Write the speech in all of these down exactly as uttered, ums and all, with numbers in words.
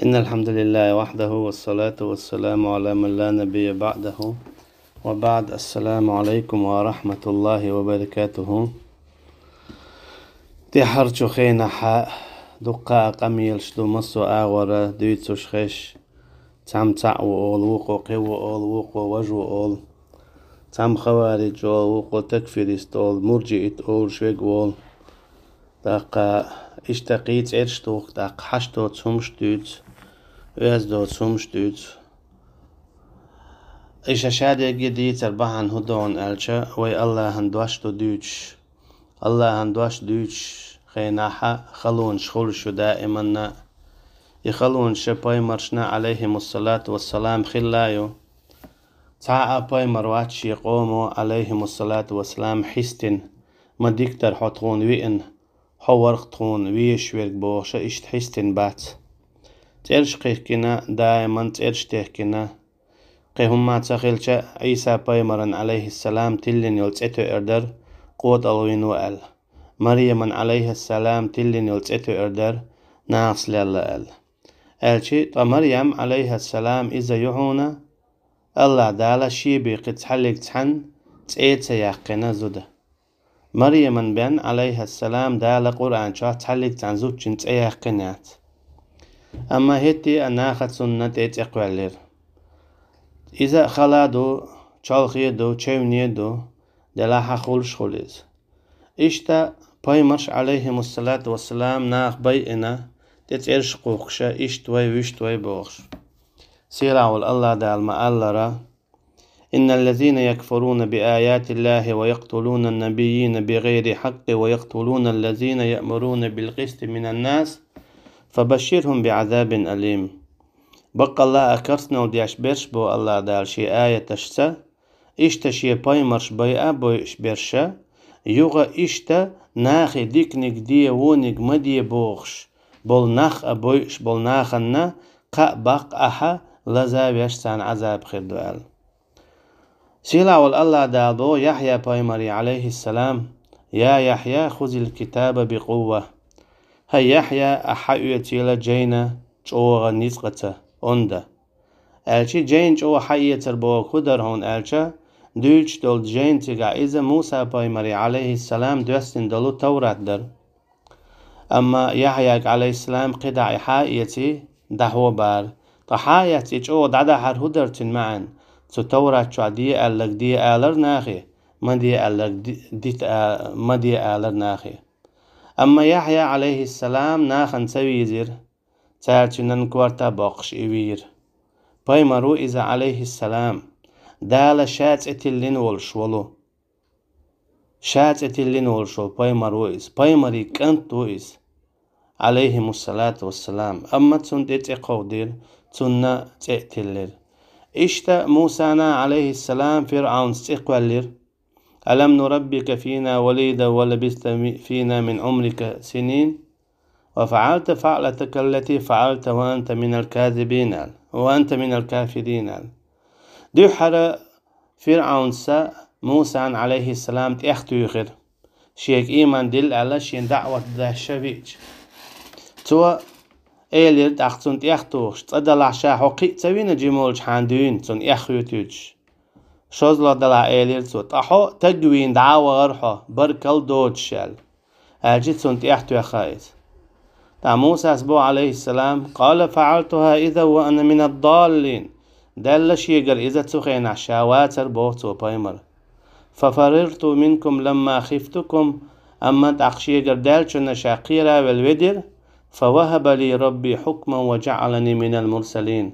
إن الحمد لله وحده والصلاة والسلام على من لا نبي بعده وبعد. السلام عليكم ورحمة الله وبركاته. ТӀеххьарчу хенахьа дуккха а къамелаш ду массо а агӀора дуьйцуш хезаш. Цхьамма цхьаъ ву олу, вукхо кхин ву олу, вукхо важа ву олу. Цхьамма хавариж олу, вукхо такфирист олу, мурджиит олуш верг волу. ТӀаккха иштта кхин цӀераш туху, тӀаккха хьашт доцу хӀумаш дуьйцу, оьзда доцу хӀумаш дуьйцу. И ша-ша дерриге дийцар бахьана хӀун ду аьлча, вай АллахӀан дош ду дуьйцуш. АллахӀан дош дуьйцучу хенахьа халонаш хуьлуш ю даиманна. И халонаш пайхамаршна, Ӏалайхимуссалату вассалам, хилла ю. Цхьа а пайхамар вац шен къомо, Ӏалайхимуссалату вассалам, хьистина, ма дика дара хьо тхуна веана, хьо варх тхуна везаш верг бохуша, иштта хьистина бац. ЦӀераш кхихкина, даиман цӀераш техкина. Кхин хӀумма ца хилча, Ӏийса пайхамаран, Ӏалайхиссалам, тиллина йолу цӀе тоьар дара, къотӀалгӀийна ву аьлла. Марьяман, Ӏалайхиссалам, тиллина йолу цӀе тоьар дара, нахаца лелла аьлла. Аьлчи, ткъа Марьям, Ӏалайхиссалам, иза ю хьуна, АллахӀ Дала шен бен кхин цхьаллиг цхьанна цӀе ца яьккхина зуда. Марьяман бен, Ӏалайхиссалам, Дала Къуръан чохь цхьаллиг цхьана зудчун цӀе яьккхина яц. Амма хӀетте а наха цунна тӀе цӀе кхоьллира. Иза хала ду, чолхе ду, чевне ду, делахь а хуьлуш хуьлу иза. Иштта пайхамарш, Ӏалайхимуссалату вассалам, нах байина, тӀе цӀераш кхухкуша, иштта вай, вуьшта вай бохуш. Сийлахь волу АллахӀ Дала ма-аллара: إن الذين يكفرون بآيات الله ويقتلون النبيين بغير حق ويقتلون الذين يأمرون بالقسط من الناس فبشرهم بعذاب أليم. Баккъалла а керстанал деш берш бо АллахӀ Дала шен аяташца, иштта шен пайхамарш байа а бойуш берша, юха иштта нахе диканиг де, вониг ма де бохуш болу нах а бойуш болу нахана кхаъ баккха ахьа лаза веш царна Ӏазаб хир ду аьлла. Сийлахь волу АллахӀ Дала боху Яхьъя пайхамаре, Ӏалайхиссалам: يا يحيى خذ الكتاب بقوة. ХӀай Яхьъя, ахьа хьаоьцийла жайна чӀогӀа ницкъаца, онда. Аьлчи жайна чӀогӀа хьаэцар боху хӀун дара хьуна аьлча, дуьйцуш долу жайна цигахь иза Муса пайхамаре, Ӏалайхиссалам, доьссина долу Таврат дара. Амма Яхьъяга, Ӏалайхиссалам, кхидӀа и хьа а эций, дӀахьо бара. Ткъа хьа а эцна и чӀогӀа дӀадахьар хӀун дара цуьнан маьӀна? Цу Таврат чохь де аьлларг де алара нахе, ма де аьлларг ди-, дита а-, ма де алара нахе. Амма Яхьъя, Ӏалайхиссалам, нахана ца вийзира, цара цуьнан корта боккхуш и вийра. Пайхамар ву иза, Ӏалайхиссалам, Дала ша цӀе тиллина волуш волу. Ша цӀе тиллина волуш волу пайхамар ву иза, пайхамарийн кӀант ву иза, Ӏалайхимуссалату вассалам. Амма цунна тӀе цӀе кховдийра, цунна цӀе а тиллира. Иштта Мусана, Ӏалайхиссалам, ФирӀавнца цӀе кхоьллира: ألم نربك فينا وليدا ولبثت فينا من عمرك سنين وفعلت فعلتك التي فعلت وأنت من الكاذبين аьлла, وأنت من الكافرين аьлла. Дуьххьара ФирӀавнца Мусана, Ӏалайхиссалам, тӀех туьйхира, шега ийман дилла аьлла, шен даӀват деш веача. Цо элира тӀаккха цунна тӀех тухуш: «Цкъа делахь ша хьо кхиъ ца вина жима волчу хьан дуьйна, цунна эхь хуьйцуьйтуш? ШозлагӀа делахь, — элира цо, — ткъа хьо таг вийна дӀа а вахара хьо, баркалла доцуш», — аьлла. Аьлчи цунна тӀех тоьхна иза. ТӀаккха Мусас боху, Ӏалайхиссалам: «قال فعلتها إذا وأنا من الضالين». Даьлла шегара иза цу хенахь ша вацара, боху цо, пайхамар. «ففررت منكم لما خفتكم», амма тӀаккха шегара даьллачунна ша кхера а велла ведира, «فوهب لي ربي حكما وجعلني من المرسلين».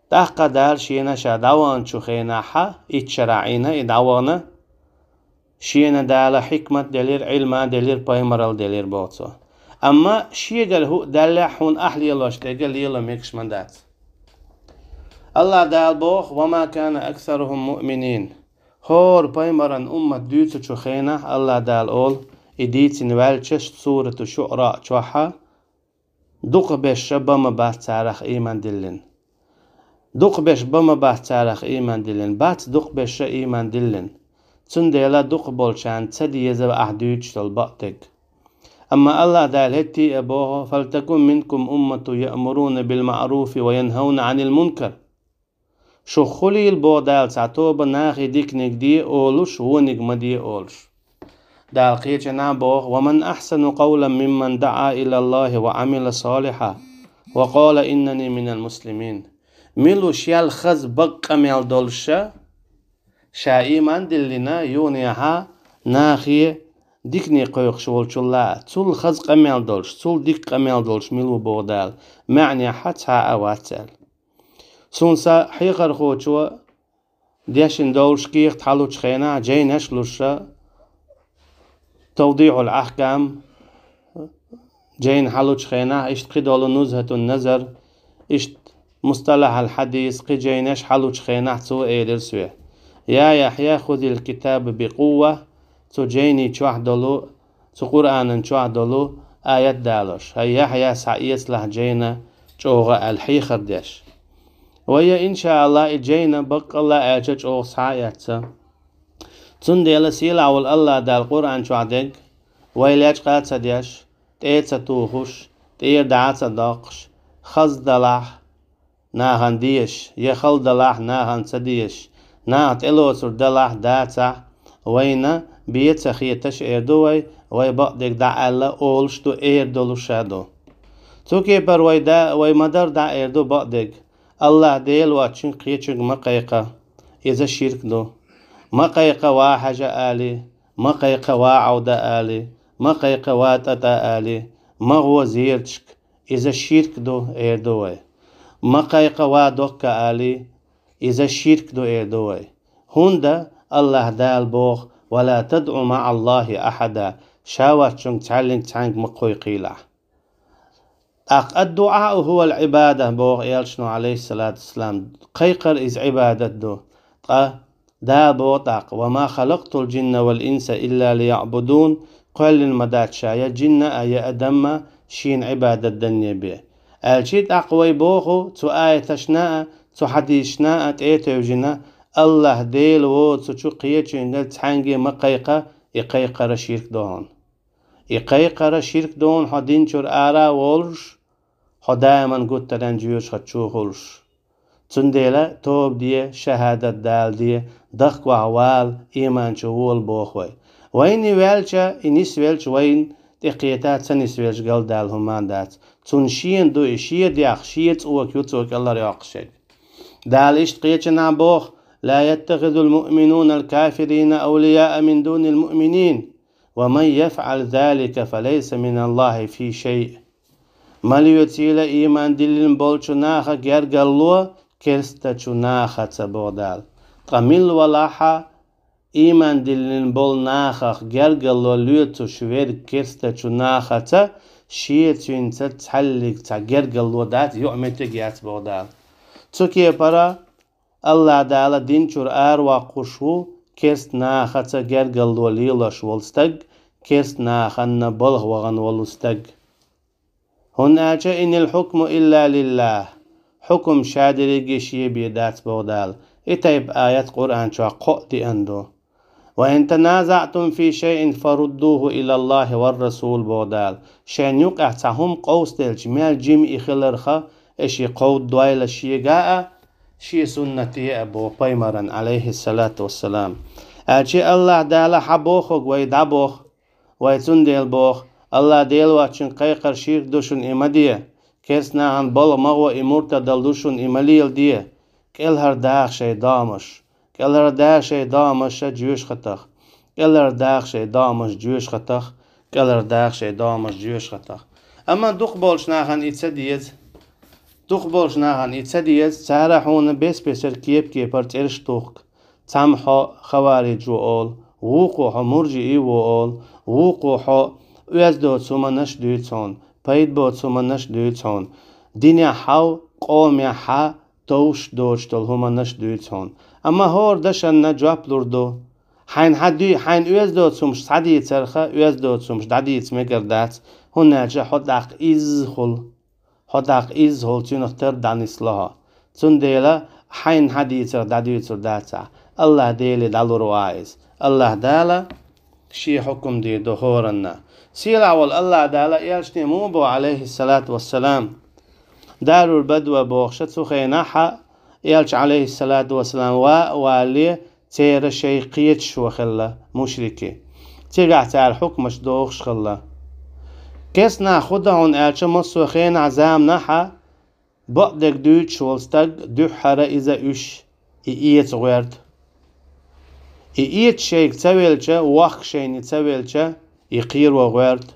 ТӀаккха Дала шена ша дӀаваханчу хенахьа, итт шарахь Ӏийна и дӀавахана, шена Дала хьикмат делира, Ӏилма делира, пайхамаралла делира, боху цо. Амма шегара хӀуъа даьллехь хьуна ахь лелош дерг лело мегаш ма дац. АллахӀ Дала боху: «وما كان أكثرهم مؤمنين». ХӀора пайхамаран уммат дуьйцучу хенахь, АллахӀ Дала олу, и дийцина ваьлча сурату ШуӀара чохьа, дукхахберша бан ма бац царах ийман диллина. Дукхахберш бан ма бац царах ийман диллина. Бац дукхахберша ийман диллина. Цундела дукхахболчарна ца деза ахь дуьйцуш долу бакъдерг. Амма Аллахь Дала хӀетте а боху: «فلتكن منكم أمة يأمرون بالمعروف وينهون عن المنكر». Шух хуьлийла, боху Дала, цхьа тоба нахе диканиг де олуш, вониг ма де олуш. Дала кхечанхьа боху: «ومن أحسن قولا ممن دعا إلى الله وعمل صالحا وقال إنني من المسلمين». Мила ву шел хаза бакъ къамел долуша, ша ийман диллина, юханехьа нахе дикане кхойкхуш волчулла, цул хаза къамел долуш, цул дика къамел долуш мила ву, боху Дала, маьӀнехьа цхьа а вац аьлла. Суна сан хьехархочо дешна долуш кехат хьалучу хенахь, жайнаш луша, Тавдихьул Ахкам, жайна хьалучу хенахь, иштта кхидолу Нузхатун Назар, иштта Мусталахьал Хьадис, кхин жайнаш хьалучу хенахь цо элира соьга: «Я Яхья, хузил китаба бикъувва», цу жайни чохь долу, цу Къуръанан чохь долу аят далош: «ХӀай Яхья, схьаэцалахь жайна чӀогӀа», аьлла хьехар деш. Вай, иншааллахь, и жайна баккъалла аьлча чӀогӀа схьа а эцна. Цундела сийлахь волу Аллахь Дала Къуръан чохь дерг вай лечкъа а ца деш, тӀе а ца тухуш, тӀера дӀа а ца доккхуш, хаза далахь нахана дезаш, я хала далахь нахана ца дезаш, наха тӀелоцур далахь дацахь, вайна бен ца хеташ эр ду вай, вай бакъдерг дӀа аьлла олуш ду, эр долуш а ду. Цу кепара вай да, вай ма-дарра дӀа эр ду бакъдерг: Аллахь Дела воцчуьнга кхечуьнга ма кхайкха, иза ширк ду. Ма кхайкха: «Ва Хьажа», али, ма кхайкха: «Ва Ӏовда», али, ма кхайкха: «Ва ТӀатӀа», али, ма гӀо зераташка, иза ширк ду, эр ду вай. Ма кхайкха: «Ва Докка», али, иза ширк ду, эр ду вай. ХӀунда Аллахь Дала боху: «Ва ла тадӀу маӀаллахьи ахьада», ша воцчуьнга цхьаьллиг цхьаьнга ма кхойкхийлахь. ТӀаккха: «Ад-дуӀау хӀувал Ӏибада», боху элчано, Ӏалайхиссалату вассалам, кхайкхар иза Ӏибадат ду. Ткъа Дала боху тӀаккха: «Ва ма халакътул жинна вал инса илла лияӀбудун», кхоьллина ма дац ша я жинна а, я адам а шена Ӏибадат данне бен. Аьлча тӀаккха вай боху, цу аяташна а, цу хьадисашна а тӀе а тевжина: Аллахь Дела воцучу кхечуьнга цхьаьнге ма кхайкха, и кхайкхара ширк до хьуна. И кхайкхара ширк ду хьуна хьо дин чуьра ара а волуш, хьо даиман гуттаренна жоьжахати чу а хуьлуш. Цундела тоба де, шахӀадат дала де, дахкавахьа вала, ийман чу вола боху вай. Вайна и ваьлча, и нисвелча, вайна тӀекхета а ца нисвелча, галдала хӀума дац. Цунна шена ду и, шен дегӀ, шен цӀока ю цо кӀелхьарйоккхуш ерг. Дала иштта кхечанхьа боху: «Ла яттахизул муъминунал кафирина авлияа мин дунил муъминин, ва ман яфӀал залика фалайса миналлахьи фи шайъ». Ма лоьцийла ийман диллина болчу наха гергарло керстачу нахаца, боху Дала. Ткъа милла валахьа ийман диллина болу нахах гергарло лоьцуш верг керстачу нахаца, шен цуьнца цхьаьллиг цхьа гергарло дац, юкъаметтиг яц, боху Дала. Цу кепара Аллахь Дала дин чуьра араваккхуш ву керст нахаца гергарло лелош волу стаг, керст наханна балха вахана волу стаг. ХӀунда аьлча: «Инил хьукму илла лиллахь», хьукум ша дерриге шен бен дац, боху Дала. И тайпа аят Къуръан чохь кхоъ деана ду. «Ва ин таназаътум фи шайъин фаруддуху илаллахьи вар расул», боху Дала. Шайн юкъехь цхьа хӀума къовсаделча, мел жима и хиларха, и ши кховдадойла шега а, шен суннате а, боху пайхамаран, Ӏалайхиссалату вассалам. Аьлча Аллахь Дала хьан бохург вай дӀабоху, вай цундела боху: «Аллахь Дела воцчуьнга кхайкхар ширк ду, шуна и ма де. Керст нахана балха ма гӀо, и муртадал ду, шуна и ма леладе. КӀелхьардаха шайн догӀмаш. КӀелхьардаха шайн догӀмаш жоьжахатех. КӀелхьардаха шайн догӀмаш жоьжахатех. КӀелхьардаха шайн догӀмаш жоьжахатех». Амма дукхахболчу нахана и ца деза. Дукхахболчу нахана и ца деза, цара хьуна бес-бесара кеп-кепара цӀераш тухку. Цхьамма хьо хавариж ву олу, вукхо хьо муржии ву олу, вукхо хьо оьзда доцу хӀуманаш дуьйцу хьуна, пайда боцу хӀуманаш дуьйцу хьуна, динехь хьо, къомехь хьо товш доцуш долу хӀуманаш дуьйцу хьуна. Амма хӀора дашанна жоп лур ду. Хьайна хьан дуьй, хьайна оьзда доцу хӀумаш схьадийцарха, оьзда доцу хӀумаш дӀадийца мегар дац, хӀунда аьлча хьо тӀаккха изза хуьлу. Хьо тӀаккха изза хуьлу, цуьнах тар дӀанисло хьо. Цундела хьайна хьан дийцарх дӀадуьйцур дацахь, Аллахь Деле дӀалур ву ахь иза. Аллахь Дала шен хьукам дийр ду хӀоранна. Сийлахь волу АллахӀ Дала элчане муха боху, Ӏалайхиссалату вассалам, дарур бадва бохуша цу хенахь, элча, Ӏалайхиссалату вассалам, ван а валале, церан шайх кхеташо хилла мушрикий. Цигахь цара хьукмаш дохуш хилла. Керстанах хӀун дан хьуна аьлча, массо а хенахь, заманахь бакъдерг дуьйцуш волу стаг дуьххьара иза уьш, и эца гӀоьрта. И эца шайга ца велча, воккха шайна и ца велча, и кхеро гӀоьрта.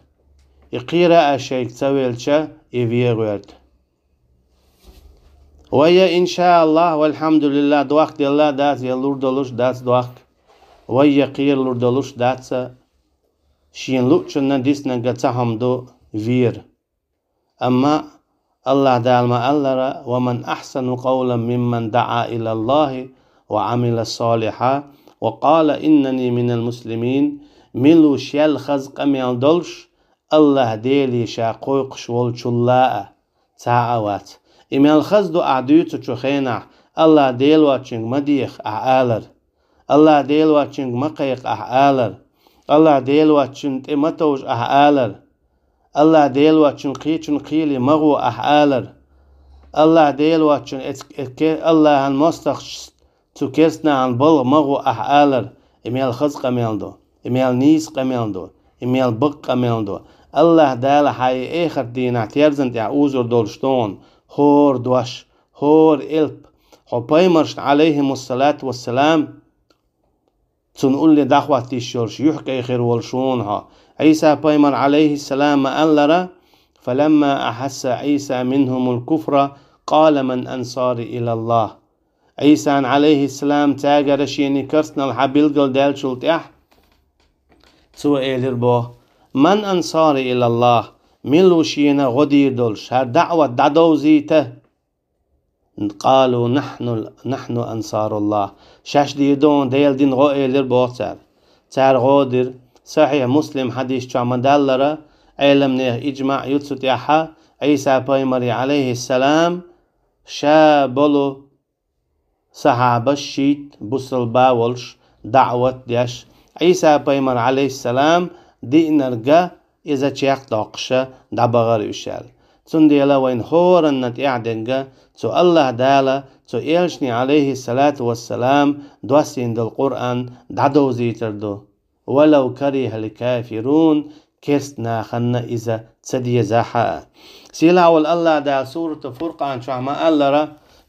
И кхера а шайга ца велча, и вен гӀоьрта. Вайя, иншааллахӀ, валхьамдулиллахӀ, дохк делла дац, я лур долуш дац дохк. Вайя, кхера лур долуш дац, шена луъучунна диснарг ца хьума ду вер. Амма АллахӀ Дала ма-аллара: «Ва ман ахьсану къавлан мимман даӀа илаллахӀи ва Ӏамила салихьа ва къала иннани минал муслимин». Мила ву шел хаза къамел долуш, АллахӀ Деле ша кхойкхуш волчул а, цхьа а вац. И мел хаза ду ахь дуьйцучу хенахь, АллахӀ Дела воцчуьнга ма деха ахь алар. АллахӀ Дела воцчуьнга ма кхайкха ахь алар. АллахӀ Дела воцчунна тӀе ма товжа ахь алар. АллахӀ Дела воцчунна кхечунна кхеле ма гӀо ахь алар. АллахӀ Дела воцчунна эц-, эц-, ке-, АллахӀан мостагӀчу цу керстанахьан балха ма гӀо ахь алар. И мел хаза къамел ду, и мел нийса къамел ду, и мел бакъ къамел ду. АллахӀ Дала хьан и эхарт дийнахь терзан тӀехь узур долуш ду хьуна хӀора дош, хӀора элп. Хьо пайхамаршна, Ӏалайхимуссалату вассалам, цунна улле дӀахӀотта йиш йолуш, юьхькӀай хир волуш ву хьуна хьо. Ӏийса-пайхамар, Ӏалайхиссалам, ма-аллара: «Фаламма ахьасса Ӏийса минхумул куфра, къала ман ансари илаллахӀ». Ӏийсан, Ӏалайхиссалам, цаьргара шена керстанал хьан билгалдаьллачул тӀаьхьа цо элира боху: «Ман ансари илаллахӀ?» Мила ву шена гӀо дийр долуш, хӀара даӀват дӀадовзийта? «Къалу нахьну, нахьну ансаруллахӀ». Шаьш дийр ду хьуна Делан дин гӀо, элира боху цара. Цара гӀо дира. Сахьихь Муслим хьадис чохь ма-даллара, Ӏеламнехан иджмаӀ ю цу тӀехь, Ӏийса-пайхамаре, Ӏалайхиссалам, ша болу сахьабаш шийтта бусалба волуш, даӀват деш, Ӏийса-пайхамар, Ӏалайхиссалам, диънарг иза чекхдоккхуша дӀабахара уьш аьлла. Цундела вайна хӀоранна тӀехь дерг цу АллахӀ Дала цу элчане, Ӏалайхиссалату вассалам, доссийна долу Къуръан дӀадовзийтар ду. «Валав карихьал кафирун», керст наханна иза ца дезахь а. Сийлахь волу АллахӀ Дала Суратул Фуркъан чохь ма-аллара: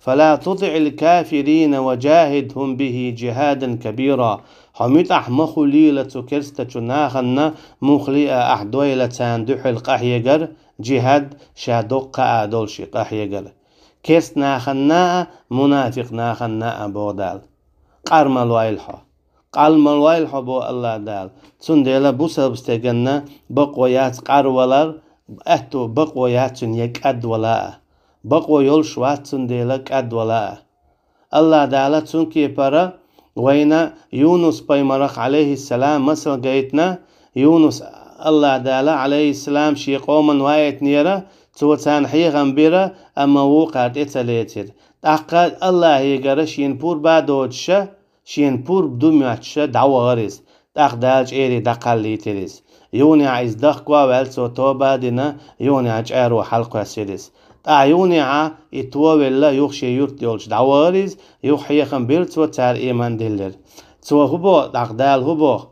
«Фала тутиӀил кафирина ва жахидхум бихи жихадан кабира». Хьо муьтӀахь ма хуьлийла цу керстачу наханна, муххале а ахь дойла царна дуьхьал къахьегар, жихад, ша доккха а долуш и къахьегар. Керст наханна а, мунафикъ наханна а, боху Дала. Къар ма лойла хьо. Къар ма лойла хьо, боху АллахӀ Дала. Цундела бусалба стеганна бакъо яц къарвалар, аьтту бакъо яц цуьнан я кӀадвала а. Бакъо йолуш вац цундела кӀадвала а. АллахӀ Дала цуьнан кепара вайна Юнус-пайхамарах, Ӏалайхиссалам, масал гайтина. Юнус, АллахӀ Дала, Ӏалайхиссалам, шен къоман ваийтинера, цо царна хьехам бира, амма вукхара тӀе ца лецира. ТӀаккха АллахӀегара шена пурба а доцуша, шена пурба ду моьттуша дӀавахара иза. ТӀаккха Дала чӀерий дӀакхаллийтира иза. Юханехьа иза дахко а ваьлла, цо тоба а дина, юханехьа чӀаро хьалакхоьссира иза. ТӀаккха юханехьа и товелла, юха шен юрт йолчу дӀавахара иза, юха хьехам бира цо, цара ийман диллира. Цо хӀун боху, тӀаккха Дала хӀун боху?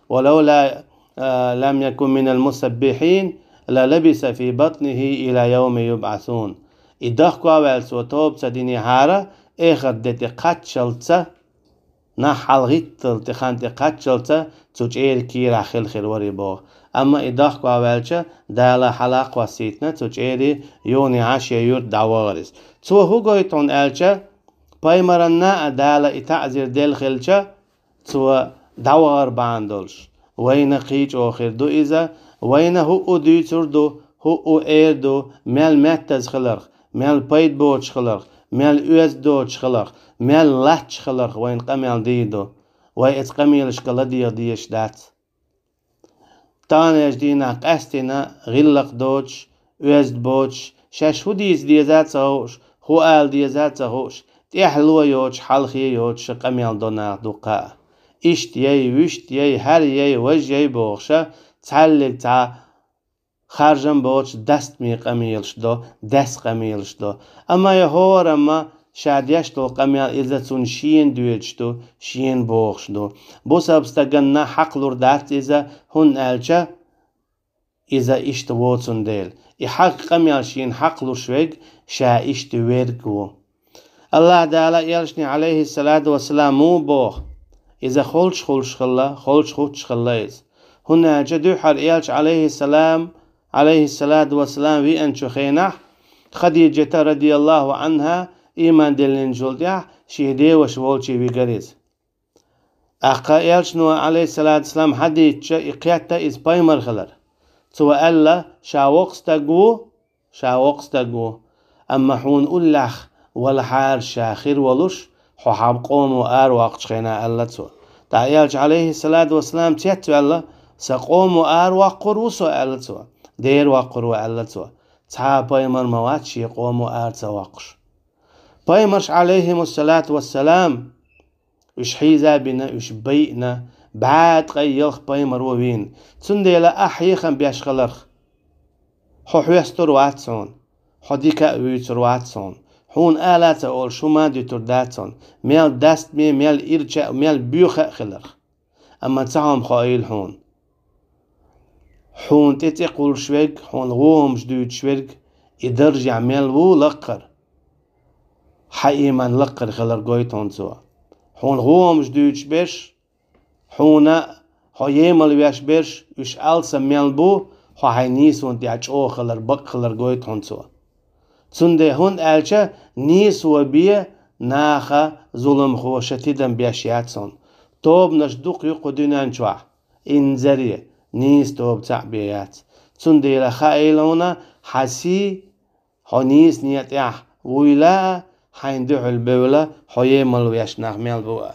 «Валавла, а, лам якун минал мусаббихьин, ла лабиса фи батнихи ила явми юбӀасун». И дахко а ваьлла, цо тоба ца динехьара, эхарт де тӀе кхаччалца, нах хьалгӀиттал тӀе хан тӀе кхаччалца цу чӀеран кийрахь хила хир вара и боху. Амма и дахко а ваьлча, Дала хьала а кхоссийтина цу чӀерий, юханехьа шен юрт дӀавахара иза. Цо хӀун гойту хьуна аьлча, пайхамаранна а Дала и таӀзир делла хилча, цо дӀавахар бахьана долуш, вайна кхин а чӀогӀа хир ду иза, вайна хӀуъу дуьйцур ду, хӀуъу эр ду, мел меттаза хиларх, мел пайда боцуш хиларх, мел оьзда доцуш хиларх, мел латташ хиларх вайна къамел дийр ду. Вай эцу къамелашка ладегӀа дезаш дац. Таханлерчу дийнахь къаьстина гӀиллакх доцуш, оьзда боцуш, шаьш хӀун дийца деза а ца хууш, хӀун ала деза а ца хууш, тӀаьхьало йоцуш, хьалхе йоцуш къамел до нах дуккха а. Иштта яй, вуьшта яй, хӀара яй, важа яй бохуша, цхьаьллиг цхьа харжам боцуш дастаме къамелаш до, даьсса къамелаш до. Амма я хӀорамма ша деш долу къамел иза цунна шена доьдуш ду, шена бохуш ду. Бусалба стаганна хьакхалур дац иза, хӀунда аьлча иза иштта воцун дела. И хьакха къамел шена хьакхалуш верг ша иштта верг ву. АллахӀ Дала элчане, Ӏалайхиссалату вассалам, муха боху? Иза холчу хуьлуш хилла, холчу хуьттуш хилла иза. ХӀунда аьлча дуьххьара элча, Ӏалайхиссалам, Ӏалайхиссалату вассалам, веанчу хенахь Хадиджата, радияллаху Ӏанха, ийман диллинчул тӀаьхьа шен деваша волчу вигара иза. ТӀаккха элчано, Ӏалайхиссалату вассалам, хьадийцча, и кхетта иза пайхамар хилар. Цо аьлла, ша воккха стаг ву, ша воккха стаг ву. Амма хьуна уллехь валахьара ша хир волуш, хьо хьан къомо аравоккхучу хенахь, аьлла цо. ТӀаккха элча, Ӏалайхиссалату вассалам, цецваьлла, сан къомо аравоккхур ву со, аьлла цо. Дера воккхур ву, аьлла цо. Цхьа а пайхамар ма вац шен къомо ара ца воккхуш. Пайхамарш, Ӏалайхимуссалату вассалам, уьш хьийза а бина, уьш байина, бӀе ткъе ялх пайхамар ву вийна. Цундела ахь хьехам беш хиларх. Хьо хьоьстур вац хьуна, хьо дика а вуьйцур вац хьуна. Хьуна ала а ца олуш, хӀума а дуьтур дац хьуна. Мел дастаме, мел ирча а, мел боьха а хиларх. Амма цхьа хӀума хоийла хьуна. Хьуна тӀе цӀе кхуллуш верг, хьуна вон хӀумаш дуьйцуш верг, и даржехь мел ву лаккхара. Хьан ийман лаккхара хилар гойту хьуна цо. Хьуна вон хӀумаш дуьйцуш берш, хьуна хьо емал веш берш, уьш алсам мел бу, хьо хьайн нийсонан тӀехь чӀогӀа хилар, бакъ хилар гойту хьуна цо. Цундела, хӀунда аьлча нийсо бен наха зуламхоша тидам беш яц хьуна. Тобанаш дукха ю кху дуьнен чохь, инзаре, нийса тоба цхьаъ бен яц. Цундела хаийла хьуна хьан сий, хьо нийса некъа тӀехь вуйла а, хьайна дуьхьал бевлла, хьо емал веш нах мел бу а.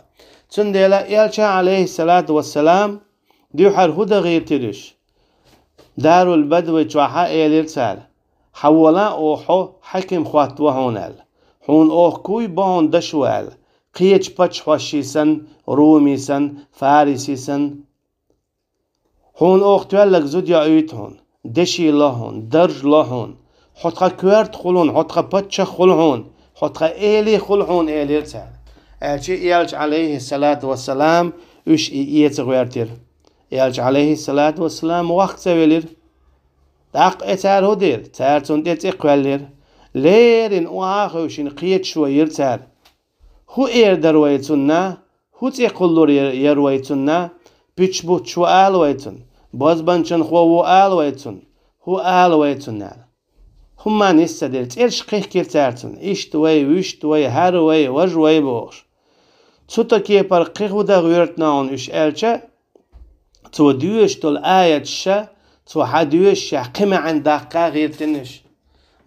Цундела элча, Ӏалайхиссалату вассалам, дуьххьара хӀун дан гӀиртира уьш? Дарул-Бадви чохьа элира цара: «Хьан вола оха хьо хьаькам хӀоттаво хьуна», – аьлла. «Хьуна оха куй бо хьуна дашо», – аьлла. «Кхечу паччахьоший санна, румий санна, фарисий санна. Хьуна оха тоьлларг зуда йоуьйту хьуна, деши ло хьуна, дарж ло хьуна. Хьо тхан коьрта хуьлу хьуна, хьо тхан паччахь хуьлу хьуна, хьо тхан эли хуьлу хьуна», – элира цара. Аьлча элча, Ӏалайхиссалату вассалам, уьш и эца гӀоьртира. Элча, Ӏалайхиссалату вассалам, воккха ца велира. ТӀаккха э цара хӀун дира? Цара цунна тӀе цӀе кхоьллира. Леррина охьа а хевшина, кхеташо йира цара. ХӀун эр дара вай цунна? ХӀун цӀе кхуллур яр-, яр вай цунна? Пуьчбутташ ву ала вай цунна? Бозбанчанхо ву ала вай цунна? ХӀун ала вай цунна аьлла. ХӀумма нис ца дира. ЦӀераш кхихкира цара цунна. Иштта вай, вуьшта вай, хӀара вай, важа вай бохуш. Цу тӀа кепара кхин хӀун дан гӀоьртина хьуна уьш аьлча, цо доьшуш долу аяташа, цо хьан доьшушехь кхин маьӀна даккха гӀиртина уьш.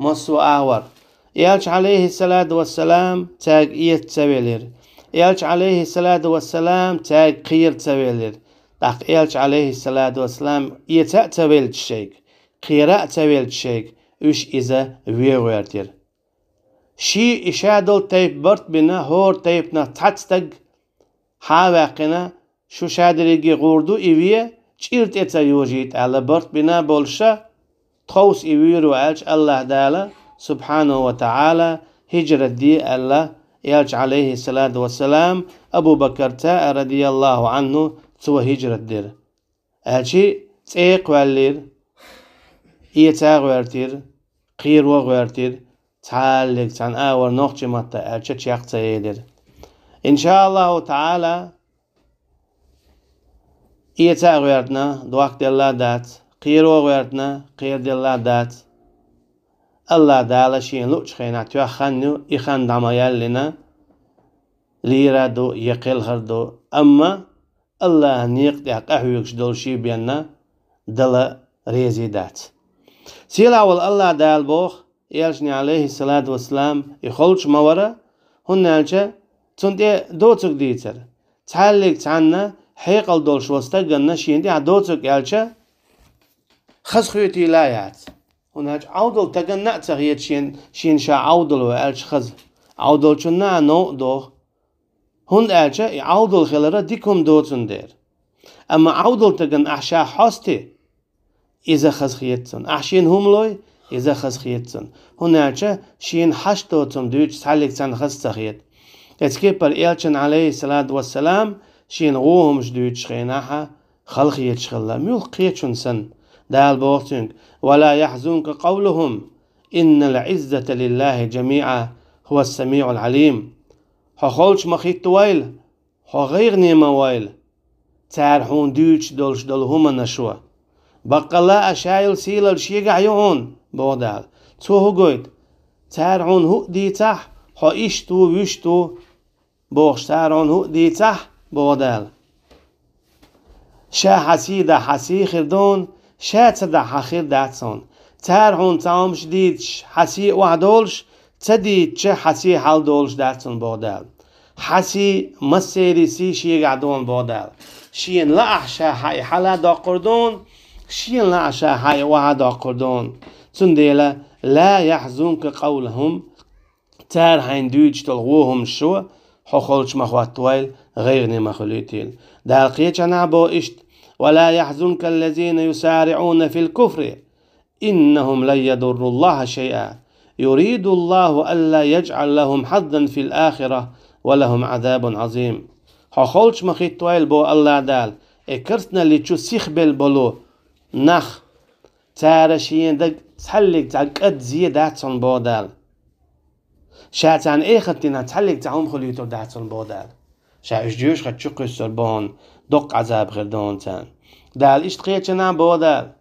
Массо а агӀор. Элча, Ӏалайхиссалату вассалам, цаьрга эца ца велира. Элча, Ӏалайхиссалату вассалам, цаьрга кхера ца велира. ТӀаккха Элча, Ӏалайхиссалату вассалам, эца а ца велча шайга, кхера а ца велча шайга, уьш иза вен гӀоьртира. Ший и ша долу тайпа барт бина, хӀора тайпанах цхьа стаг хьа а ваьккхина, шу ша дерриге гӀур ду и вен, чӀир тӀе ца йожийта аьлла, барт бина болуша, тховса и вуьйр ву аьлча, АллахӀ Дала, субхьанаху ва таӀала, хӀижрат де аьлла, Элча, Ӏалайхиссалату вассалам, Абу Бакарца а, радияллаху Ӏанху, цо хӀижрат дира. Аьлчи цӀе а кхоьллира, эца а гӀоьртира, кхеро а гӀоьртира, цхьаллиг цхьана агӀор нохчийн матта аьлча чекх ца елира. Иншааллаху таӀала, эца а гӀоьртина, дохк делла а дац, кхеро а гӀоьртина, кхера делла а дац. АллахӀ Дала шена луучу хенахь тоьхна хан ю, и хан дӀа ма яьллина, лийр а ду, я кхелхар ду, амма АллахӀан некъа тӀехь къахьоьгуш долу ший бенна дала резий дац. Сийлахь волу АллахӀ Дала боху, Элчане, Ӏалайхиссалату вассалам, и холчу ма вара, хӀунда аьлча цунна тӀе доцург дийцара. Цхьаллиг цхьанна хьекъал долуш волу стаганна шена тӀехь доцург аьлча, хаза хетийла а яц. ХӀунда аьлча Ӏовдал таганна а ца хета шен, шена ша Ӏовдал ву аьлча хаза. Ӏовдалчунна а новкъа доху. ХӀунда аьлча и Ӏовдал хилар дика хӀума ду цундела. Амма Ӏовдал тагана ахь ша хьосте, иза хаза хета цунна. Ахь шена хӀума лой, иза хаза хета цунна. ХӀунда аьлча шена хьашт доцург дуьйцуш цхьаллиг цхьанна хаза ца хета. Эцу кепара Элчанна, Ӏалайхи ссалату вассалам, шена вон хӀумаш дуьйцучу хенахь хала хеташ хилла, муьлхха кхечунна санна. Дала боху цуьнга: «Ва ла яхьзунка къавлухум, иннал Ӏиззата лиллахи жамиӀа, хӀува ссамиӀул Ӏалим». Хьо холчу ма хӀиттавойла, хьо гӀайгӀане ма войла цара хьуна дуьйцуш долуш долу хӀуманаш. Баккъалла а ша йолу сийлалла шегахь ю хьуна, боху Дала. Цо хӀун гойту? Цара хьуна хӀуъа дийцахь, хьо иштта ву, вуьшта ву, бохуш, цара хьуна хӀуъа дийцахь, боху Дала. Ша хьан сий дахь, хьан сий хир ду хьуна, ша ца дахь, хьан хир дац хьуна. Цара хьуна цхьа хӀумаш дийцича, хьан сий охьадолуш, ца дийцича, хьан сий хьалдолуш дац хьуна, боху Дала. Хьан сий, массеран сий шегахь ду хьуна, боху Дала. Шена лаахь ша хьан и хьала доккхур ду хьуна, шена лаахь ша хьан и охьадоккхур ду хьуна. Цундела, ла яхьзунка къавлухум, цара хьайна дуьйцуш долу вон хӀумаш, хьо холчу ма хӀоттавойла, гӀайгӀане ма хуьлуьйтийла. Дала кхечанхьа боху иштта: «Ва ла яхьзунка ллазина юсариӀуна фил куфри, иннахум лан ядурруллаха шайъа, юридуллаху алла яжъала лахум хьаззан фил ахира, ва лахум Ӏазабун Ӏазим». Хьо холчу ма хӀиттавойла, боху Аллах Дала, и керстаналли чу сихбелла болу нах, цара шена дага цхьаллиг цхьа кӀад зе дац хьуна, боху Дала. Ша царна эхартина цхьаллиг цхьа хӀума хуьлуьйтур дац хьуна, боху Дала. Ша уьш жоьжахати чу кхуьссур бу хьуна, доккха Ӏазаб хир ду хьуна царна. Дала иштта кхечанхьа боху Дала: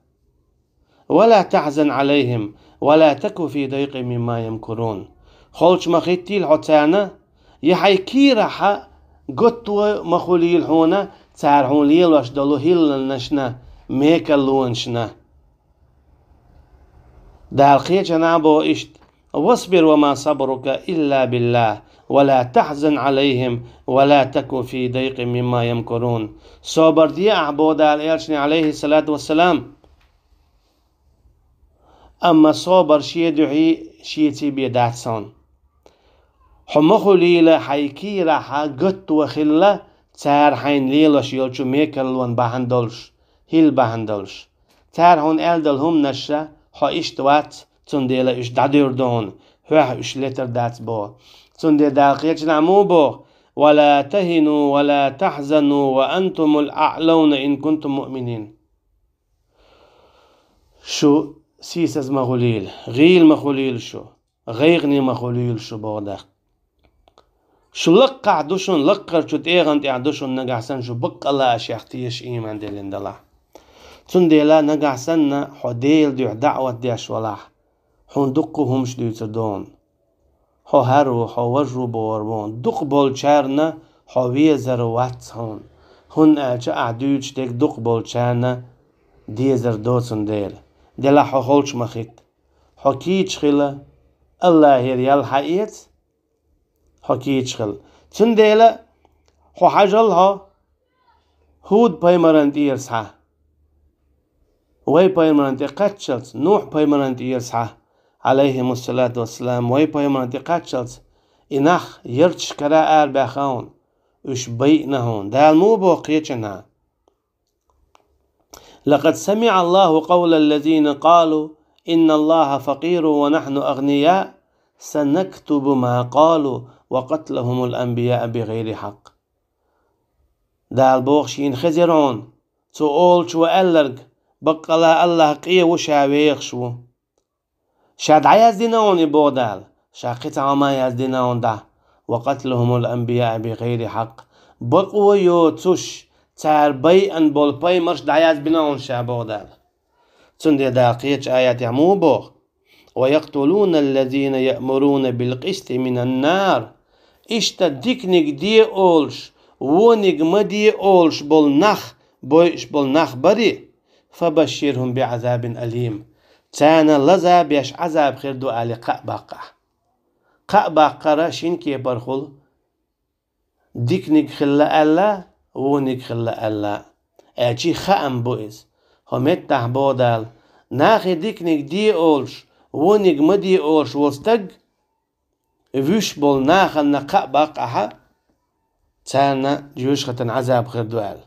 «Ва ла тахьзан Ӏалайхим, ва ла таку фи дайкъин мимма ямкурун». Холчу ма хӀиттийла хьо царна, я хьайн кийрахь готто ма хуьлийла хьуна цара хьуна лелош долу хӀилланашна, мекарлонашна. Дала кхечанхьа боху иштта: «Васбир ва ма сабрука илла биллах, ва ла тахьзан Ӏалайхим, ва ла таку фи дайкъин мимма ямкурун». Собар де ахь, боху Дала Элчане, Ӏалайхи ссалату вассалам. Амма собар шен дуьхьий, шеца бен дац хьуна. Хьо ма хуьлийла хьайн кийрахь готто хилла, цара хьайна лелош йолчу мекарлон бахьана долуш, хӀилла бахьана долуш. Цара хьуна аьлла долу хӀуманаш, хьо иштта вац, цундела уьш дӀадуьйр ду хьуна, хьоьх уьш летар дац, боху. Цундела Дала кхечанхьа муха боху: «Ва ла тахину, ва ла тахьзану, ва антумул аӀлауна ин кунтум муъминин». Шу сийсаз ма хуьлийла, гӀийла ма хуьлийла шу, гӀайгӀане ма хуьлийла шу, боху Дала. Шу лакхахь ду шуна, лакхарчу тӀегӀан тӀехь ду шуна, нагахь санна шу баккъалла а шех теша ийман диллина далахь. Цундела нагахь санна хьо Делан дуьхьа даӀват деш валахь, хьуна дуккха хӀумаш дуьйцур ду хьуна. Хьо хӀара ву, хьо важа ву бохур бу хьуна. Дукха болчарна хьо везар вац хьуна, хӀунда аьлча ахь дуьйцуш дерг дукха болчарна дезар доцун дела. Делахь хьо холчу ма хӀитта. Хьо кийча хила, Аллахьера ял хьаэца, хьо кийча хила. Цундела хьо хьажал хьо ХӀуд-пайхамаран тӀера схьа, вай пайхамаран тӀе кхаччалц, Нухь-пайхамаран тӀера схьа, Ӏалайхимуссалату вассалам, вай пайхамаран тӀе кхаччалц, и нах ярташкара арабаьхна хьуна, уьш байъина хьуна. Дала муха боху кхечанхьа: «Лакъад самиӀа Аллаху къавла ллазина къалу: инна Аллаха факъирун ва нахьну агънияъ, санактубу ма къалу ва къатлахумул анбияъ бигъайри хьакъ». Дала боху шена хезира хьуна, цо олучу ва аьлларг: «Баккъала Аллах къе ву, ша вехаш ву». Ша дӀаяздина хьуна и, боху Дала, ша кхин цхьа хӀума яздина хьуна дӀа: «Ва къатлухумул анбияъ бигъайри хьакъ». Бакъо йоцуш, цара байъина болу пайхамарш дӀаяздина хьуна ша, боху Дала. Цундела Дала кхечу аятехь муха боху: «Ва якътулуна аллазина яъмуруна бил къисти минан нар». Иштта диканиг де олуш, вониг ма де олуш болу нах, бойуш болу нах барий, «фабашширхум биӀазабин алим». Царна лаза беш Ӏазаб хир ду аьлла кхаъ баккха ахь. Кхаъ баккхара шина кепара хуьлу: диканиг хилла аьлла, вониг хилла аьлла. Аьлчи хаам бу иза. ХӀо меттахь боху Дала: нахе диканиг де олуш, вониг ма де олуш волу стаг, вуьш болу нахана кхаъ баккха ахьа, царна жоьжахатан Ӏазаб хир ду аьлла.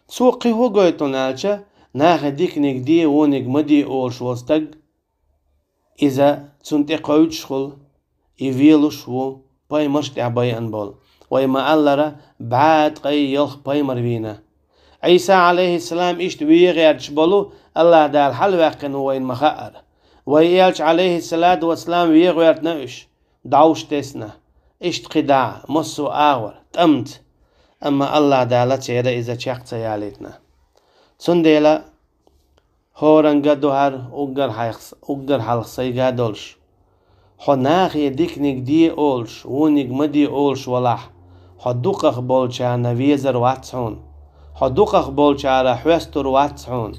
Цо кхин хӀун гойту аьлча, нахе диканиг де, вониг ма де олуш волу стаг, иза цунна тӀе кхевдаш хуьлу, и велуш ву, пайхамарш тӀехь байъина болу. Вай ма-аллара, бӀе ткъе ялх пайхамар вийна. Ӏийса, Ӏалайхиссалам, иштта вен гӀерташ болу, АллахӀ Дала хьалаваьккхина ву вайна ма-хаъара. Вай элча, Ӏалайхиссалату вассалам, вен гӀоьртина уьш, дӀовш тесна. Иштта кхидӀа, массо а агӀор, тӀамца. Амма АллахӀ Дала церан иза чекх ца ялийтина. Цундела хӀоранга ду хӀара уггар хьалха, уггар хьалха сайга долуш. Хьо нахе диканиг де олуш, вониг ма де олуш валахь, хьо дукхах болчарна везар вац хьуна. Хьо дукхах болчара хьоьстур вац хьуна.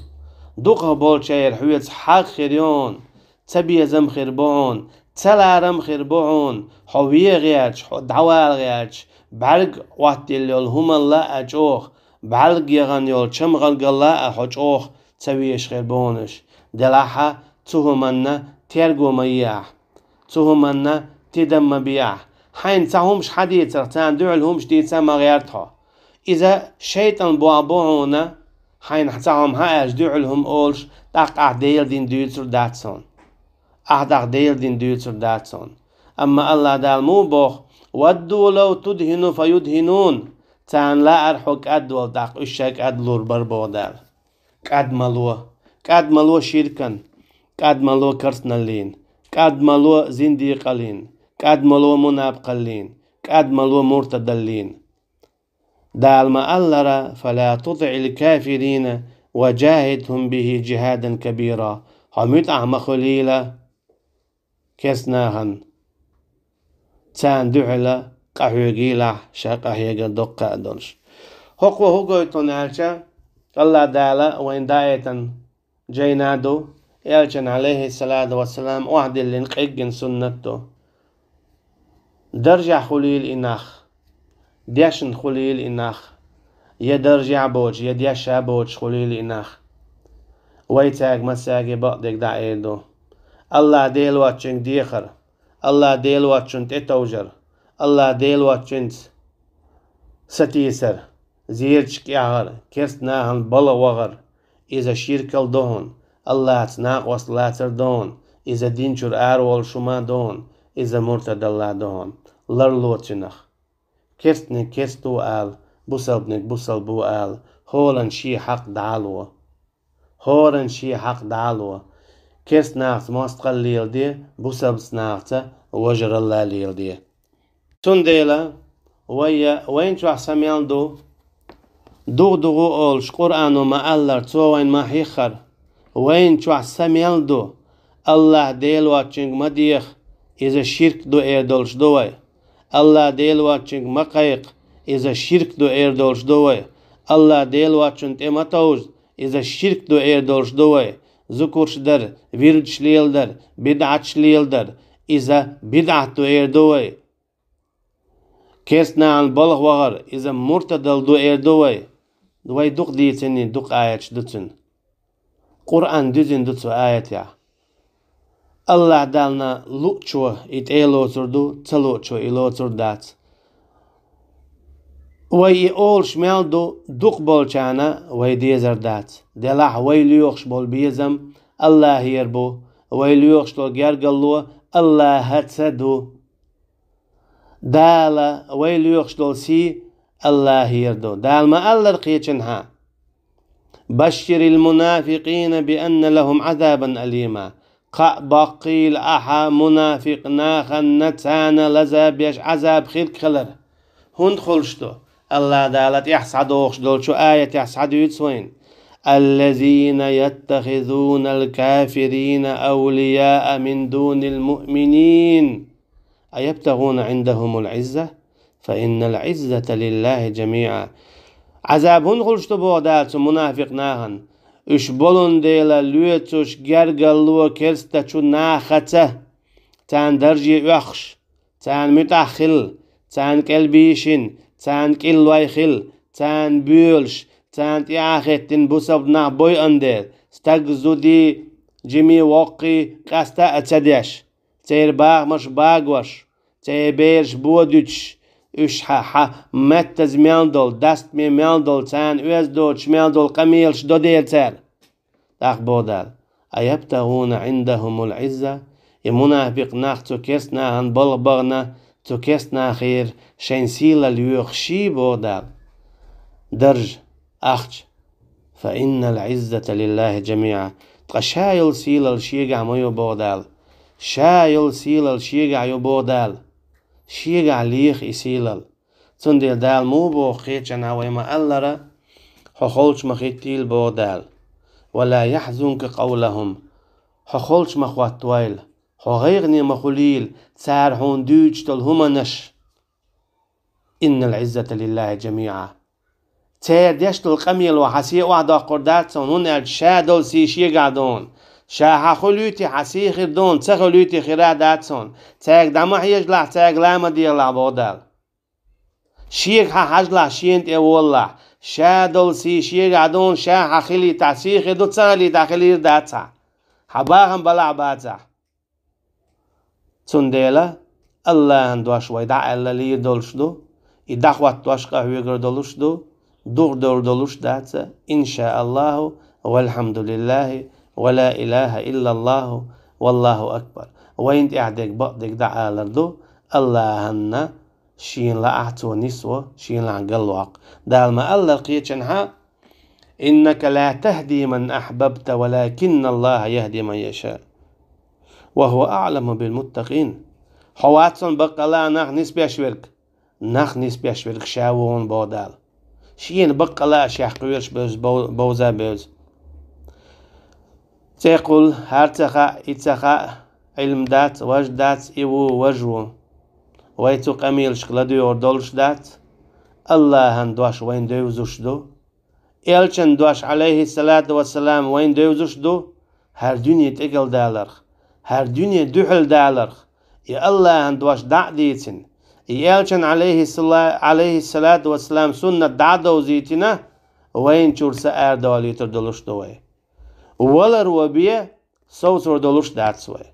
Дукхах болчеран хьоьца хьагӀ хир ю хьуна, цабезам хир бу хьуна, цаларам хир бу хьуна, хьо вен гӀерташ, хьо дӀавала гӀерташ, бӀаьрг Ӏоттийна йолу хӀуманна а чӀогӀа, бӀаьрг яхана йолу чамгаргалла а хьо чӀогӀа ца везаш хир бу хьуна уьш. Делахь а цу хӀуманна терго ма е ахь, цу хӀуманна тидам ма бе ахь. Хьайна цхьа хӀумаш хьан дийцарх, царна дуьхьал хӀумаш дийца ма гӀерта хьо. Иза шайтӀан бохь бу хьуна, хьайна цхьа хӀума хьан аьлча, дуьхьал хӀума олуш, тӀаккха ахь Делан дин дуьйцур дац хьуна. Ахь тӀаккха Делан дин дуьйцур дац хьуна. Амма АллахӀ Дала муха боху: «Вадду лав тудхину фаюдхинун». Царна лаьара хьо кӀадвала, тӀаккха уьш шайн кӀадлур бара боху Дала. КӀадмало, кӀадмало ширкан, кӀадмало керстаналлин, кӀадмало зиндикъаллин, кӀадмало мунапкъаллин, кӀадмало муртадаллин. Дала ма-аллара: «Фала тутиӀил кафирина ва жахидхум бихи жихадан кабира». Хьо муьтӀахь ма хуьлийла керстанахана, царна дуьхьала къахьоьгийлахь, ша къахьегар доккха а долуш. ХӀокхо хӀун гойту аьлча, АллахӀ Дала вайна даийтина жайна ду, элчан, Ӏалайхиссалату вассалам, охьадиллина къеггина суннат ду. Даржехь хуьлийла и нах, дешна хуьлийла и нах, я даржехь боцуш, я дешна боцуш хуьлийла и нах. Вай цаьрга массаьрга бакъдерг дӀаэр ду. АллахӀ Дела воцчуьнга дехар, АллахӀ Дела воцчунна тӀетовжар, АллахӀ Дела воцчуьнца сатийсар, зерачу кӀегӀар, керстанахана балха вахар, иза ширкал ду хьуна, АллахӀца накъост лацар ду хьуна, иза дин чуьра араволуш хӀума ду хьуна, иза муртадалла ду хьуна. Ларло цуьнах. Керстаниг керста ву ала, бусалбаниг бусалба ву ала, хӀоранна шен хьакъ дӀало. ХӀоранна шен хьакъ дӀало. Керстанахца мостагӀалла леладе, бусалбанахца вежаралла леладе. Цундела вай, вайна чохь са мел ду, дугӀу-дугӀу олуш, Къуръано ма-аллара, цо вайна ма хьиххара. Вайна чохь са мел ду, АллахӀ Дела воцчуьнга ма деха, иза ширк ду эр долуш ду вай. АллахӀ Дела воцчуьнга ма кхайкха, иза ширк ду эр долуш ду вай. АллахӀ Дела воцчунна тӀе ма товжа, иза ширк ду эр долуш ду вай. Зукурш дар, вирдаш леладар, бидӀаташ леладар, иза бидӀат ду эр ду вай. Керстанахана балха вахар, иза муртадалла ду эр ду вай. Вай дукха дийцина, дукха аяташ ду цуьнан. Къуръан дуьзина ду цу аятехь. АллахӀ Далла луучо и тӀе лоцур ду, ца луучо и лоцур дац. Вай и олуш мел ду, дукха болчарна вай дезар дац. Делахь вай лоьхуш болу безам АллахӀера бу, вай лоьхуш долу гергарло АллахӀаца ду. Дала вай лоьхуш долу сий АллахӀера ду. Дала ма-аллара кхечанхьа: «Башширил мунафикъина би анна лахум Ӏазабан алима». Кхаъ баккхийла ахьа мунафикъ нахана, царна лаза беш Ӏазаб хирг хилар. ХӀунда хуьлуш ду? АллахӀ Дала тӀехь схьадохуш долчу аятехь схьадуьйцу вайна: «Аллазина яттахизунал кафирина авлияа мин дунил муъминин». «Аябтагуна Ӏиндахумул Ӏизза? Фа иннал Ӏиззата лиллахӀи жамиӀа». Ӏазаб хӀунда хуьлуш ду боху Дала цу мунафикъ нахана? Уьш болун дела лоьцуш гергарло керстачу нахаца, царна дарже оьхуш, царна муьтӀахь хилла, царна кӀелбийшина, царна кӀиллой хилла, царна боьлуш, царна тӀеӀахеттина бусалба нах бойъун дела, стаг, зудий, жимий, воккхий къаста а ца деш, церан бахамаш багош, церан бераш бодуьтуш, уьш хьа, хьа меттаза мел долу, дастаме мел долу, царна оьзда доцуш мел долу къамелаш до дера цара. ТӀаккха боху Дала: «أيبتغون عندهم العزة». И мунафикъ нах цу керста нахана балха бахана, цу керста нахера шайн сийлалла йоьхуш ший, боху Дала. Даржа, ахча. «فإن العزة لله جميعا». Ткъа ша йолу сийлалла шегахь ма ю, боху Дала. Ша йолу сийлалла шегахь ю, боху Дала. Шегахь леха и сийлалла. Цундела Дала муха боху кхечанхьа вай ма-аллара: «Хьо холчу ма хӀиттийла», боху Дала. «ولا يحزنك قولهم». Хьо холчу ма хӀоттавойла. Хьо гӀайгӀане ма хуьлийла, цара хьуна дуьйцуш долу хӀуманаш. «إن العزة لله جميعا». Церан деш долу къамело хьан сий охьадоккхур дац суна, хӀунда аьлча ша долу сий шегахь ду хьуна. Ша хьан хуьлуьйтий, хьан сий хир ду хьуна, ца хуьлуьйтий, хира дац суна. Цаьрга дӀа ма хьежалахь, цаьрга ла ма дехалахь, боху Дала. Шега хьан хьажалахь, шена тӀе волалахь. Ша долу сий шегахь ду хьуна, ша хьан хилийтахь, сий хир ду, ца хилийтахь, хилийр дац хьан. Хьан бахам балахь, бацахь. Цундела АллахӀан дош вай дӀааьлла лийр долуш ду, и дӀахӀоттош къахьоьгур долуш ду, духадевр долуш дац, иншааллахӀу, валхьамдулиллахӀи, ва ла илахӀа иллаллахӀу, валлахӀу акбар. Вайна тӀехь дерг бакъдерг дӀаалар ду, АллахӀанна шена лаахь цо нисво, шена лаахь галваккха. Дала ма-аллара кхечанхьа: «إنك لا تهدي من أحببت ولكن الله يهدي من يشاء وهو أعلم بالمتقين». Хьо вац хьуна баккъала нах нисбеш верг. Нах нисбеш верг ша ву хьуна, боху Дала. Шена баккъала а шех кхоьруш бевза, бов-, бовза бевза. ЦӀе кхуллу, хӀара ца хаьа, и ца хаьа, Ӏилма дац, важа дац, и ву, важа ву. Вай цу къамелашка ладоьгӀур долуш дац. АллахӀан дош вайна девзаш ду. Элчан дош, Ӏалайхиссалату вассалам, вайна девзаш ду. ХӀара дуьне тӀекӀалдаларх, хӀара дуьне дуьхьал даларх, и АллахӀан дош дӀа а дийцина, и Элчан, Ӏалайхиссала-, Ӏалайхиссалату вассалам, суннат дӀа а довзийтина, вайна чуьра са арадолуьйтур долуш ду вай. Валар ва бен, совцур долуш дац вай.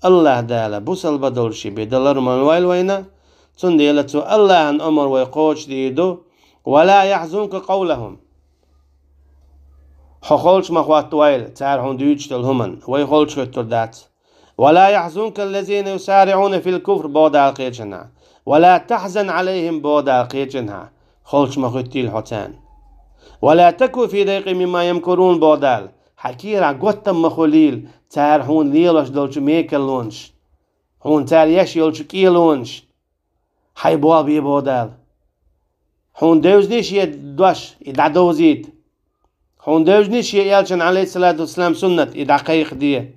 АллахӀ Дала бусалба долуш бен далар ма лойла вайна, цундела цу АллахӀан омра вай кхочушдийр ду: «ولا يحزنك قولهم». Хьо холчу ма хӀоттавойла, цара хьуна дуьйцуш долу хӀуманна, вай холчу хӀоьттур дац. «ولا يحزنك الذين يسارعون في الكفر», боху Дала кхечанхьа. «ولا تحزن عليهم», боху Дала кхечанхьа. Холчу ма хӀиттийла хьо царна. «ولا تك في ضيق مما يمكرون», боху Дала. Хьан кийрахь готтам ма хуьлийла, цара хьуна лелош долчу мекарлонаш, хьуна цара еш йолчу кӀелонаш. Хьайн болх бе, боху Дала. Хьуна девзний шен дош, и дӀадовзийта. Хьуна девзний шен Элчан, Ӏалайхиссалату вассалам, суннат, и дӀакхайкхаде.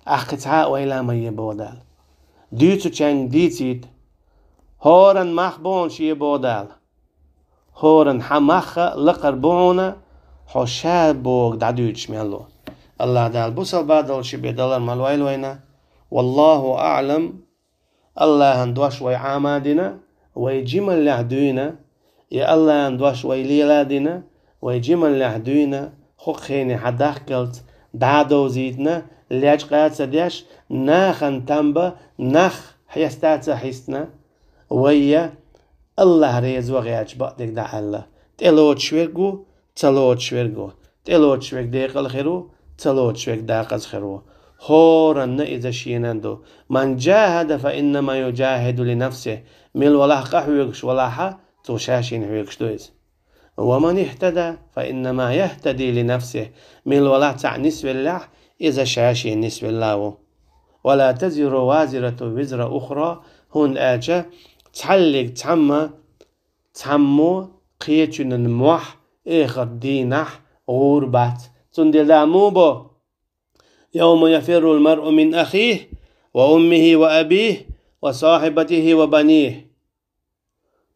Ахь кхин цхьа а ойла ма е, боху Дала. Дуьйцучаьнга дийцийта. ХӀоранна мах бу хьуна шен, боху Дала. ХӀоранна хьан мах а лакхара бу хьуна, хьо ша бохург дӀадуьйцуш мел ву. АллахӀ Дала бусалба долуш бен далар ма лойла вайна. Валлаху аӀлам. АллахӀан дош вай Ӏама а дина, вай жималлехь дуьйна, и АллахӀан дош вай лела а дина, вай жималлехь дуьйна, хӀокху хене хьан дахкалц дӀа а довзийтина, лечкъа а ца деш, нахана там бан, нах хьеста а ца хьистина, вай я АллахӀ реза ван гӀерташ бакъдерг дӀа аьлла, тӀелоцуш верг ву, ца лоцуш верг ву. ТӀелоцуш верг декъала хир ву, ца лоцуш верг дакъаза хир ву. ХӀоранна иза шена ду. «من جاهد فإنما يجاهد لنفسه». Мила валахь къахьоьгуш валахьа, цо ша шена хьоьгуш ду иза. «ومن اهتدى فإنما يهتدي لنفسه». Мила валахь цхьаъ нисвеллехь, иза ша шена нисвелла ву. «ولا تزر وازرة وزر أخرى», хӀунда аьлча цхьаллиг цхьамма цхьаммо кхечуьнан мохь эхарт дийнахь гӀур бац. Цундела Дала муха бо: «يوم يفر المرء من أخيه وأمه وأبيه وصاحبته وبنيه».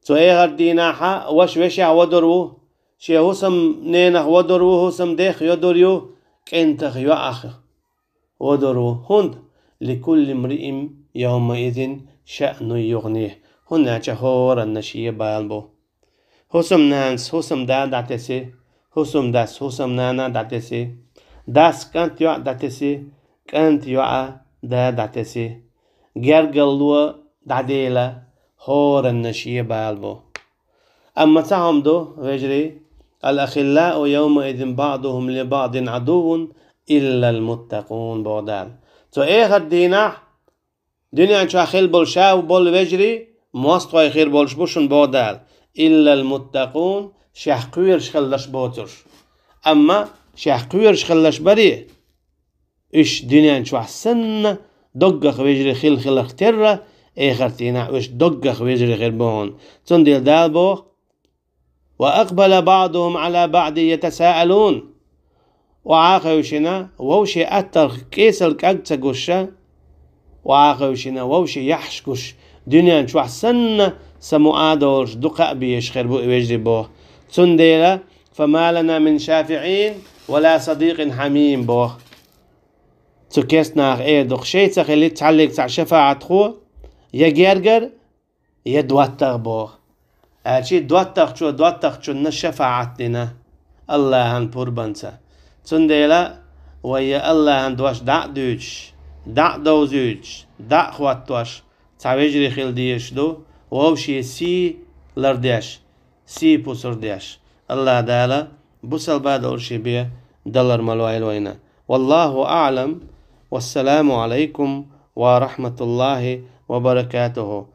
Цу эхарт дийнахьа ваша вешех вадур ву, шен хӀусам ненах вадур ву, хӀусам дех йодур ю, кӀентах йоӀах вадур ву. ХӀунда? «لكل امرئ يومئذ شأن يغنيه». ХӀунда аьлча хӀоранна шен бала бу. ХӀусамнанас хӀусамда дӀатеси, хӀусамдас хӀусамнана дӀатеси, дас кӀант йоӀ дӀатеси, кӀант йоӀа да дӀатеси, гергарло дӀадела, хӀоранна шен бала бу. Амма цхьа хӀума ду, вежарий: «الأخلاء يومئذ بعضهم لبعض عدو إلا المتقون», боху Дала. Цу эхарт дийнахь дуьнен чохь хилла болу ша болу вежарий мостагӀий хир болуш бу шуна, боху Дала. «إلا المتقون», шех кхоьруш хиларш боцурш. Амма шех кхоьруш хиларш барий, уьш дуьнен чохь санна доггах вежарий хилла хиларх терра, эхарт дийнахь уьш доггах вежарий хир бу хьуна. Цундела Дала боху: «وأقبل بعضهم على بعض يتساءلون». Охьа а хевшина, вовшийн атталх кӀесал кӀаг ца гуш, охьа а хевшина, вовшийн яхьаш гуш, дуьнен чохь санна самукъа а долуш, дукха а безаш хир бу и вежарий, боху. Цундела: «فما لنا من شافعين ولا صديق حميم», боху. Цу керста наха эр ду-кх: шайн ца хилла цхьаллиг цхьа шафаӀатхо, я гергара, я доттагӀа, боху. Аьлча доттагӀчо доттагӀчунна шафаӀат дина АллахӀан пурбанца. Цундела вай я АллахӀан дош дӀа а дуьйцуш, дӀа а довзуьйтуш, дӀа а хӀоттош, цхьа вежарий хила дезаш ду, вовшийн сий лардеш, сий пусар деш. АллахӀ Дала бусалба долуш бен далар ма лойла вайна. والله أعلم. والسلام عليكم ورحمة الله وبركاته.